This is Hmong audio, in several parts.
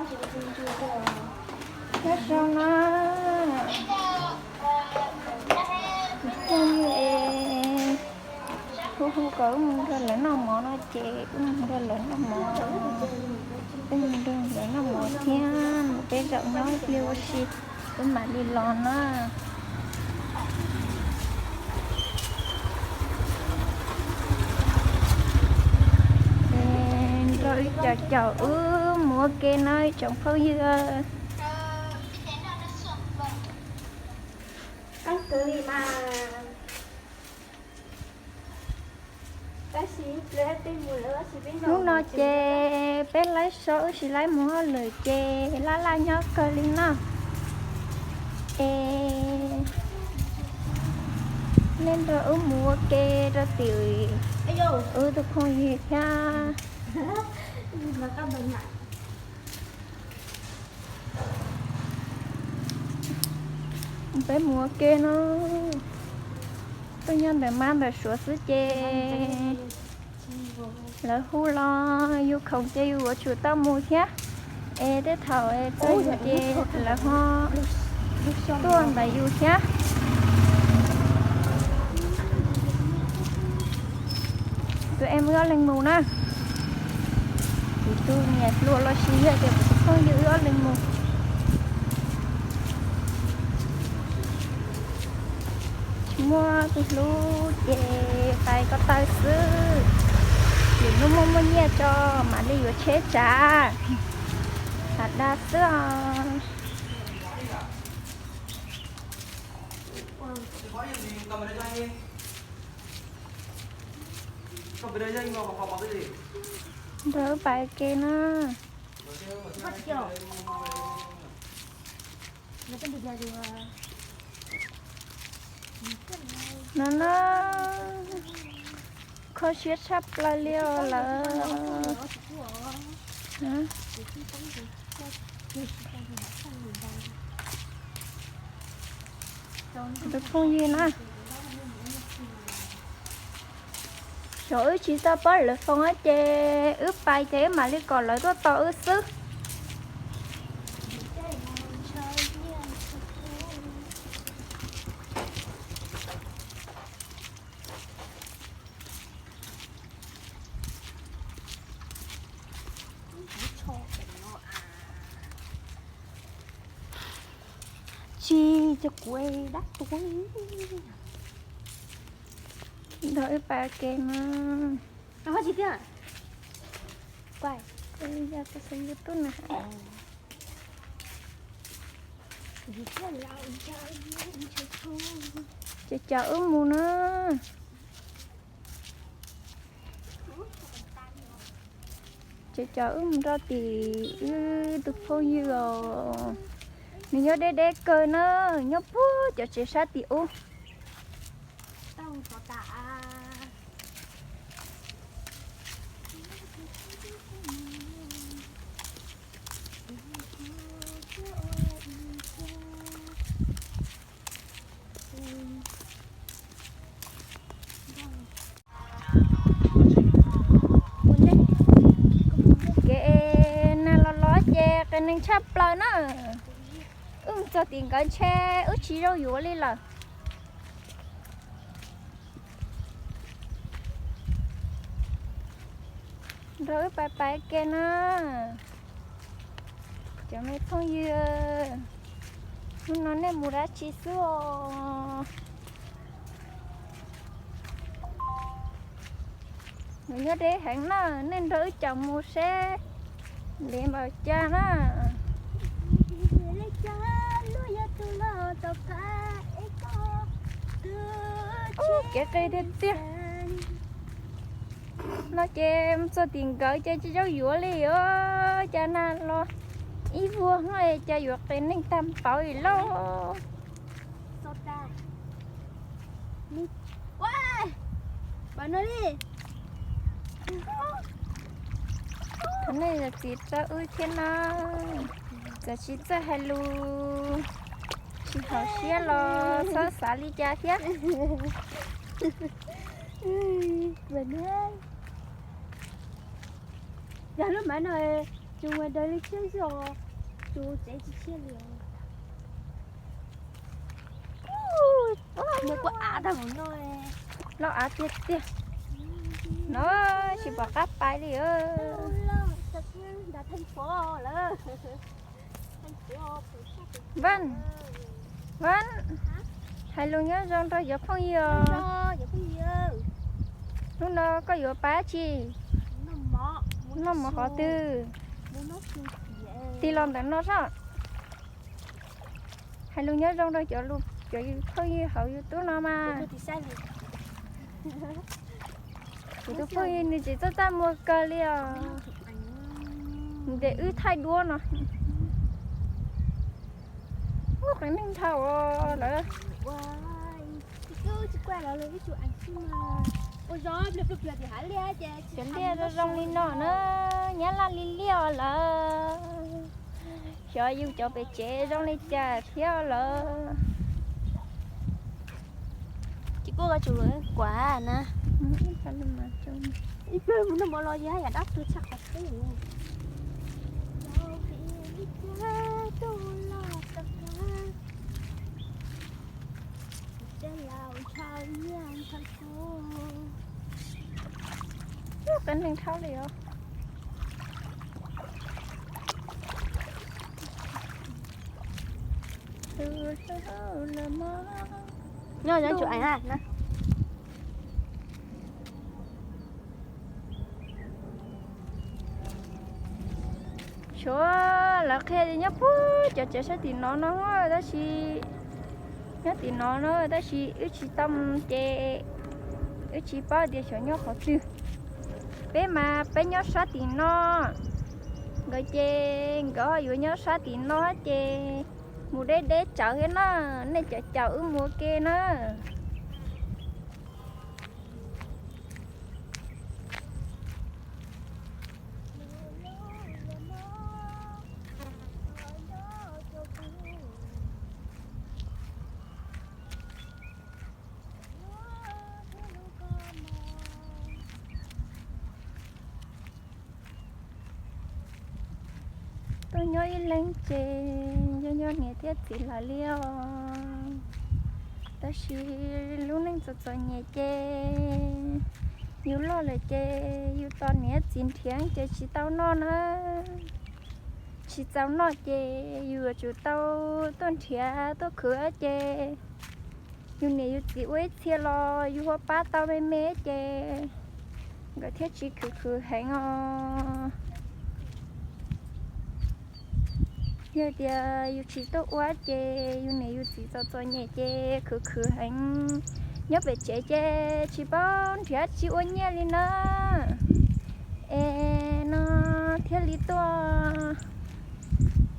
Nyob zoo na, phooj ywg es, hu hu kom wb mus nrog lawv noj mov no ces wb mus nrog lawv noj mov, wb mus nrog lawv noj mov thiab, mus peb zaum nyob ib pliag ua si wb mam li los na. Nrog wb caum caum wb mus ua ke no ib tsoom phooj ywg. Hnub no ces peb laib so wb tsis laib mus hauj lwm ces laj laj nyob kawg li no. Es nej nrog wb mus ua ke rau tim wb tus phooj ywg thiab. Peb mus ua ke no, tuaj nyob ntawm mab ntawm suav xwb ces lawv hu los yus khoom ces yus yuav tsum tau mus thiab. Es tej thaum txog yus ces lawv ho tuaj ntawm yus thiab. Tus em wb ob leeg mus na. Kuv tus niam hluas los sis yog tias kuv tus phooj ywg wb ob leeg mus. Tsis muaj tus hlub ces pais ko taw xwb. Lwm hnub muaj muaj nyiaj tso mam li yuav tsheb tsav. Tham dag xwb os. Nrog wb pais ke na. No na, kho siab tshaj plaws li os lawm. Tus phooj ywg na, xyov wb tsis tau paub lawv foos ces wb pais ces wb mam li kom lawv tuaj tos wb xwb. Tsis, cov kuv dab tuag. Nrog wb pais ke mas. Yog tus xov YouTube na. Ces cov wb mus na. Ces cov wb mus rau tim wb tus phooj ywg os. Nws nyob deb deb kawg na, nyob puag cov tsev sab tim ub. Kev nag los los ces qias neeg tshaj plaws na. Wb mus txog tim nkawd ntshe wb tsis zoo yuav li lawm. Nrog wb pais pais ke na, cov me phooj ywg. Hnub no nej mus dab tsi xwb os? Nws nyob deb heev na, nej nrog wb caum mus seb ntev npaum cas na. Ub, kev qis tiag tiag. No ces mus txog tim nkawd ces tsis zoo yuav li os, cas nag los ib vuag no cas yuav qias neeg tag npaum li lauj. Nej zam txim rau wb thiab na, txawm tsis txawj hais lus, tsis haum siab los txhob xav li cas thiab. Yog lub maiv no, Tsuas ua dawg li tshiab zog, tsuas tsev tsis tshiab li os. Mus kua av tag mus no. Loj av tiag tiag. No tsis pom qab pais li. Npaj, Npaj, hais lus nyob zoo rau cov phooj ywg os. Hnub no koj yuav pais dab tsi? Noj mov qhov twg? Tig los ntawm no soj. Hais lus nyob zoo rau cov, cov phooj ywg hauv YouTube no mas. Kuv tus phooj ywg nws tsis txaj txaj muag kawg li os. Ntes wb thaij duab no. Ub, qias neeg dhau lawm. Cov liaj zoo zoo li no na, nyab laj li liaj lawm. Xyov yus cov pem tsev zoo li cas thiab lawm. Tsis kuj koj tsum kuav na. Ub, qias neeg dhau li os. Nyob nyob tsum eev na. Suav lawv qhia tias nyob puag cov tsev sab tim no no, tab sis nyob tim no no tab sis wb tsis tau mus ces wb tsis paub tias xyov nyob qhov twg. Peb mas peb nyob sab tim no, nkawd ces nkawd ho yuav nyob sab tim no ces mus deb deb tsawv thiab na, nej caum caum wb mus ua ke na. Tuaj nyob ib leeg ces yog nyob niam thiab txiv lawv li os. Tab sis lub neej txom txom nyem ces yus loj lawm ces yus tos niam txiv nrhiav ces tsis tau noj na. Tsis txaus noj ces yus yuav tsum tau tuaj nrhiav tuaj khwv ces yus niam yus txiv ua ib txhia los yus ho pab tau me me ces nkawd thiaj tsis khwv khwv heev os. Yog tias yus tsis tuaj ua ces yus niam yus txiv txom txom nyem ces khwv khwv heev. Nyob pem tsev ces tsis paub nrhiav tsis ua nyiaj li na. Es no thiaj li tuaj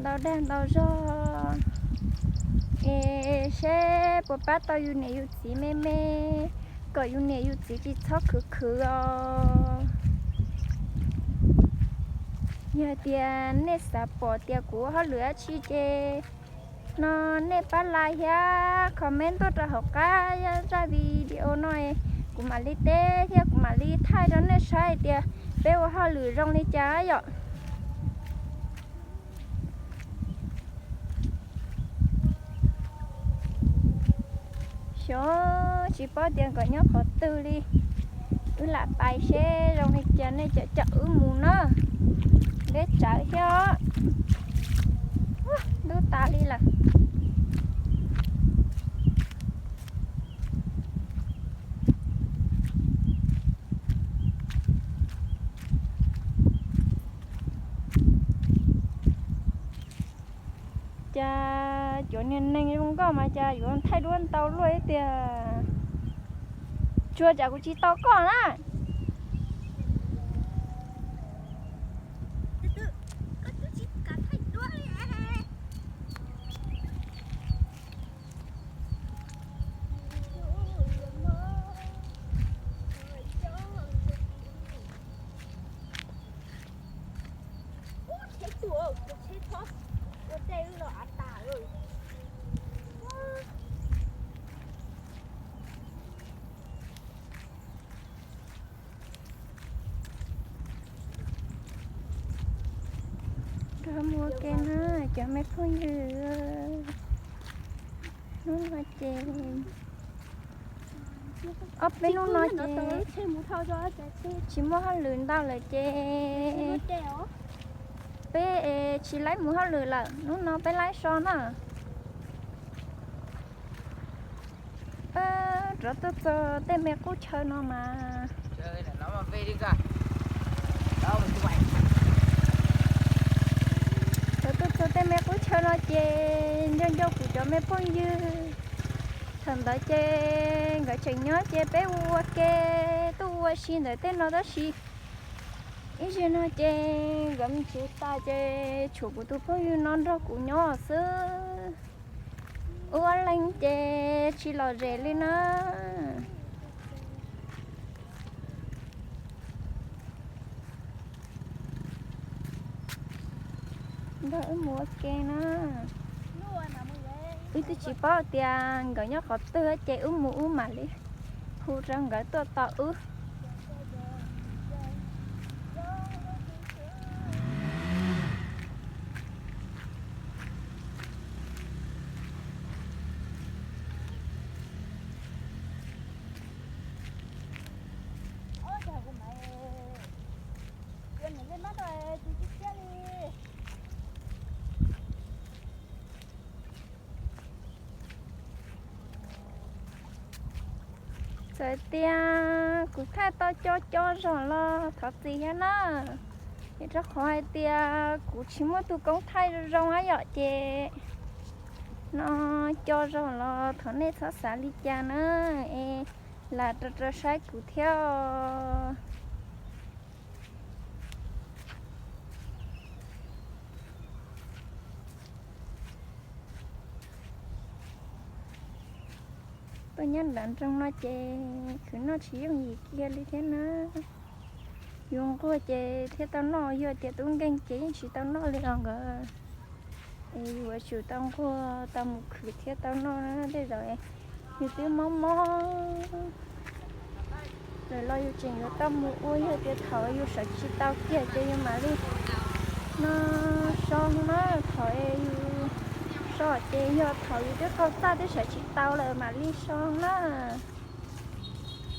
ntau dag ntau zog es seb puas pab tau yus niam yus txiv me me, kom yus niam yus txiv tsis txhob khwv khwv os. Yog tias nej xav pom tias kuv ua hauj lwm dab tsi ces no nej pab like thiab comment tuaj rau hauv qab zaj video no, kuv mam li teb thiab kuv mam li thaij rau nej saib hais tias peb ua hauj lwm zoo li cas yom. Xyov tsis paub tias nkawd nyob qhov twg li. Wb lam pais seb zoo li cas nej caum caum wb mus na. Deb tsawv thiab os. Ntub tas li lawm. Cas cov niag neeg zoo nkauj mas cas yuav thaij duab ntau luaj ib tiag. Tsuas tsam kuv tsis tau koj na. Mus ua ke na cov me phooj ywg, hnub no ces, ob peb hnub no ces tsis muaj hauj lwm ntau lawm ces peb tsis laib mus hauj lwm lawm, hnub no peb laib so na. Rov tuaj txog tej me qub chaw no mas, rov tuaj txog tej me qub chaw no ces nco nco kuv cov me phooj ywg. Thaum ntawd ces nkawd tseem nyob ces peb ua ke tuaj ua si ntawm tej no tab sis ib zaug no ces nkawd mus tsev tas ces tshuav kuv tus phooj ywg no nrog kuv nyob xwb. Ua leej ces tsis lom zem li na. Nrog wb mus ua ke na. Wb twb tsis paub tias nkawd nyob qhov twg ces wb mus wb mam li hu rau nkawd tuaj tos wb. Txawm tias kuv thaij tau co co zog los thov txim thiab na. Vim rau qhov hais tias kuv tsis muaj tus koob thaij zoo zoo yom ces no co zog los thov nej txhob xav li cas na, es lam rau rau saib kuv thiab. Tuaj nyob nram nroog no ces khwv noj tsis yooj yim kiag li thiab na. Yus nquag ces thiaj tau noj, yog tias tub nkeeg ces yeej tsis tau noj li os nkawd. Es yuav tsum tau nquag tau mus khwv thiaj tau noj na. Tej zaum yus twb mob mob lawm los yus tseem yuav tau mus ua, yog tias thaum yus sawv tsis tau kiag ces yus mam li no so na. Thaum yus so ces yog thaum yus twb qaug txaj twb sawv tsis tau lawm mam li so na.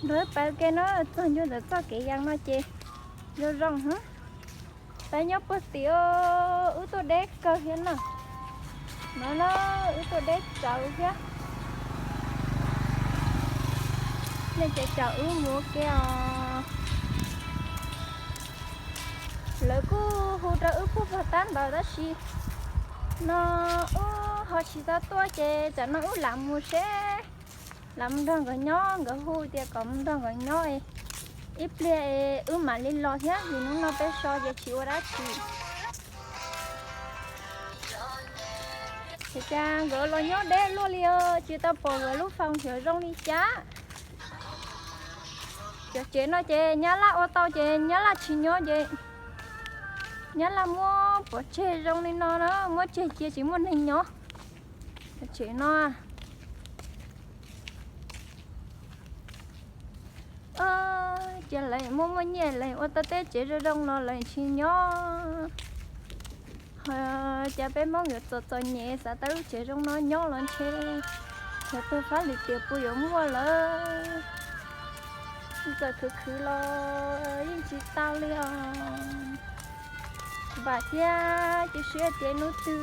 Nrog wb pab ke na, txog ntua ntawm txoj kev yas no ces zoo zoo heev. Peb nyob puag tim wb tuaj deb kawg thiab na. No na, wb tuaj deb tsawv thiab. Nej ces caum wb mus ua ke os. Lawv kuj hu rau wb puag puag tab ntawd tab sis no wb ho tsis tau tuaj ces tam no wb lam mus seb, lam mus nrog nkawd nyob, nkawd hu tias kom mus nrog nkawd nyob, ib pliag wb mam li los thiab vim hnub no peb so ces tsis ua dab tsi. Ces cas nkawd los nyob deb luaj li os, tsis tau pom nkawd lub foos xyov zoo li cas. Cov tsev no ces nyab laj ua tau ces nyab laj tsis nyob ces nyab laj muab pov tseg zoo li no na, muab tseg cia tsis muaj neeg nyob. Cov tsev no ces lawv muaj muaj nyiaj lawv ua tau tej tsev zoo zoo no lawv tsis nyob. Ho cas peb Hmoob yuav txom txom nyem xav tau lub tsev zoo no nyob los ntshe yog tus fab lwm tiam puas yuav muaj lawm. Txawm khwv khwv los yeej tsis tau li os. Vam thiab cia siab tias hnub twg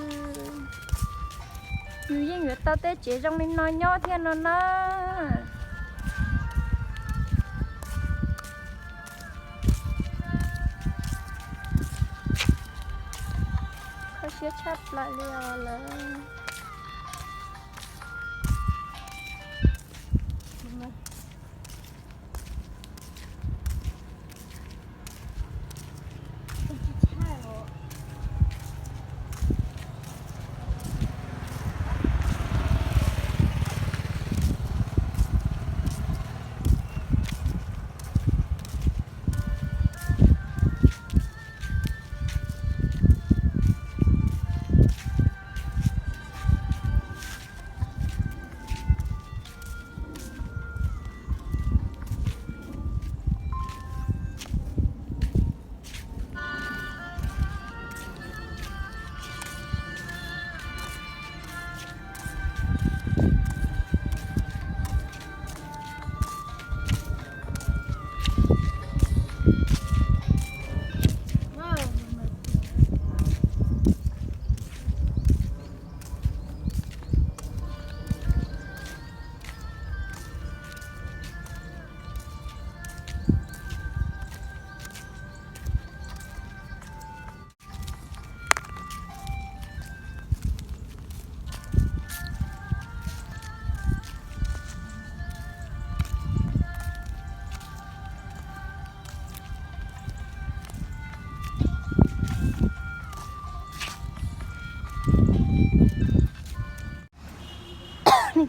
yus yeej yuav tau tej tsev zoo li no nyob thiab no na. Kho siab tshaj plaws li os lawm.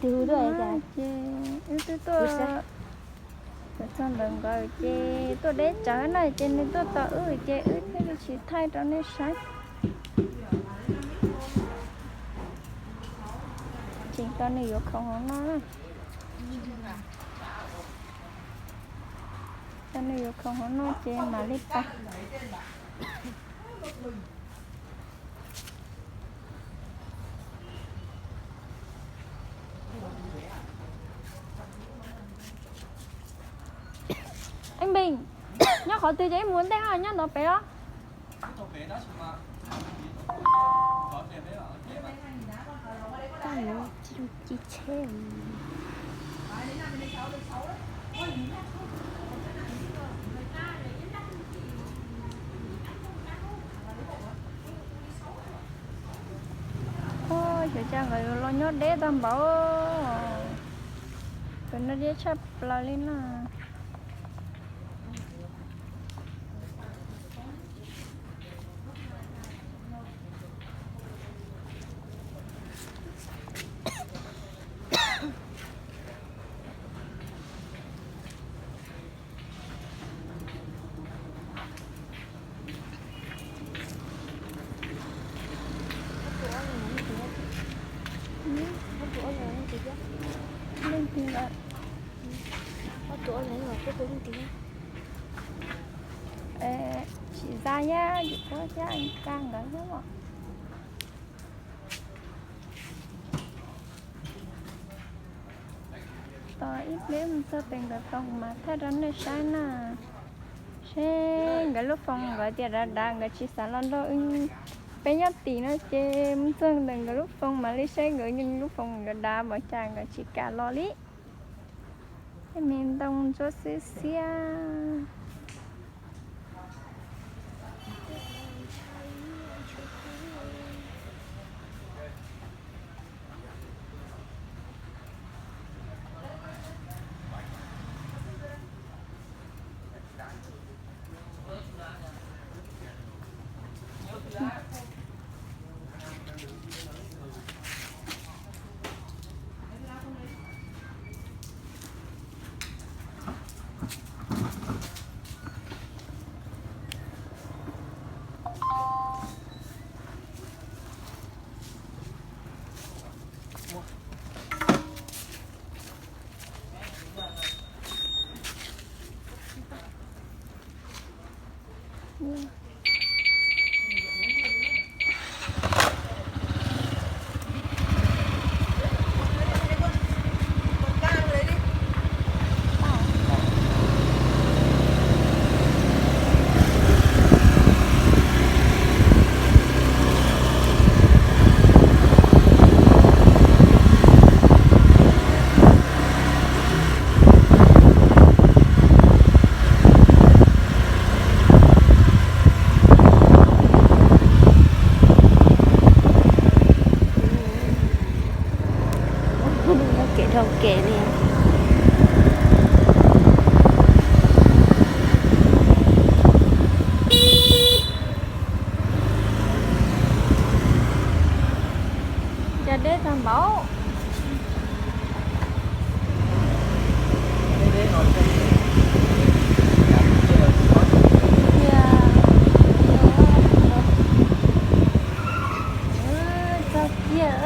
Ces wb twb tuaj txog ntawm nkawd ces tuaj deb tsawv na ces nws tuaj tos wb ces wb thiaj li tsis thaij rau nej saib. Tseem tos nws yuav khoom hauv no na. Tos nws yuav khoom hauv no ces mam li pais. Ej Npeej, nyob qhov twg ces ib mus ntej no nyob no pem los? Xyov cas nkawd yuav los nyob deb tag npaum. Nkawd noj deb tshaj plaws li na. Leej twg lawm? Tsis za yab yus puab thiab ka nkawd thiab os. Tos ib pliag mus txog pem nkawd foos mas thaij rau nej saib na. Seb nkawd lub foos nkawd tias dav dav nkawd tsis xav los nrog wb. Peb nyob tim no ces mus txog ntawm nkawd lub foos mam li saib nkawd lub foos nkawd dav npaum cas nkawd tsis kam los li. Tej me ntoo ntsuab xiab xiab. Kem dhau kev li. Cas deb tag npaum. Txog kiag.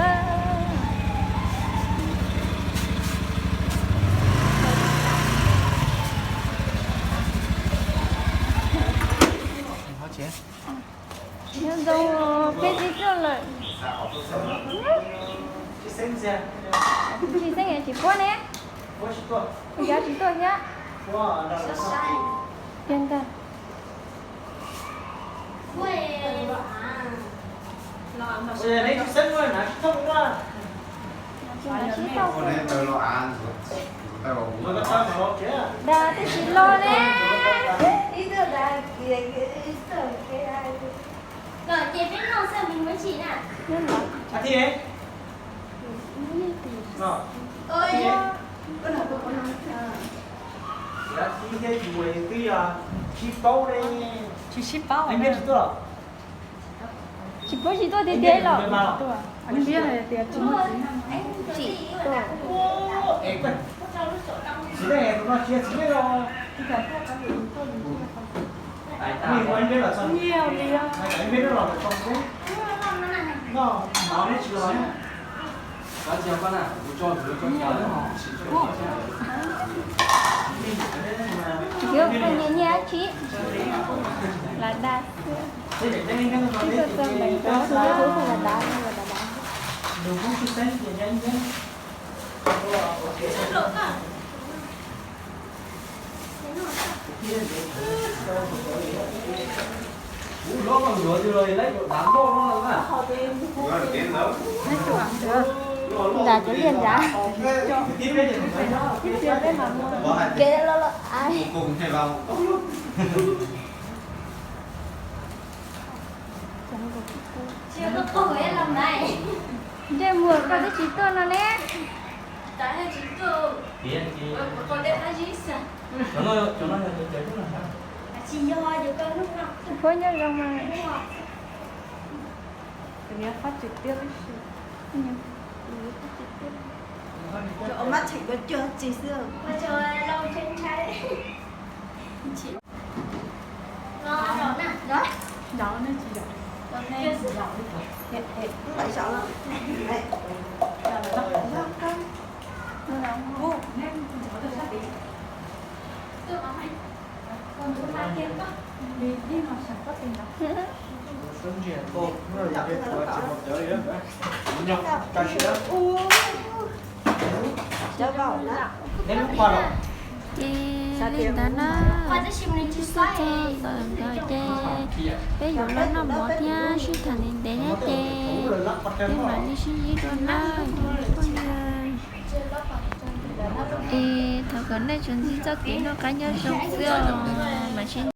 Nyob zoo, peb tib tuaj lawm. Tsis xeeb tsis puab ne. Kuv cov tsis tuaj thiab. Tiag ntag. Dag twb tsis los ne. Tsis sib paub. Tsis paub tsis tuaj tiag tiag los. Tsis tuaj. Yuav koj nyiam nyiam dab tsi? Los da xwb. Ib tug txog npeem rau xwb, los da, los da da. Nram cov liaj nrad. Kev los los. Ntsej muag koj twb tsis tuaj no ne. Tsis phob nyob zoo mas. Phát trực tiếp. Ua mab theem ko cuag tsis xwb. Ces li ntawd na, ib pliag txog tawm nkawd ces peb yuav los noj mov thiab sib tham ntev ntev thiab ces peb mam li sib ntsib dua nawb cov phooj ywg. Es thov kom nej tsuas ntsib txoj kev noj qab nyob zoo xwb os, mam sib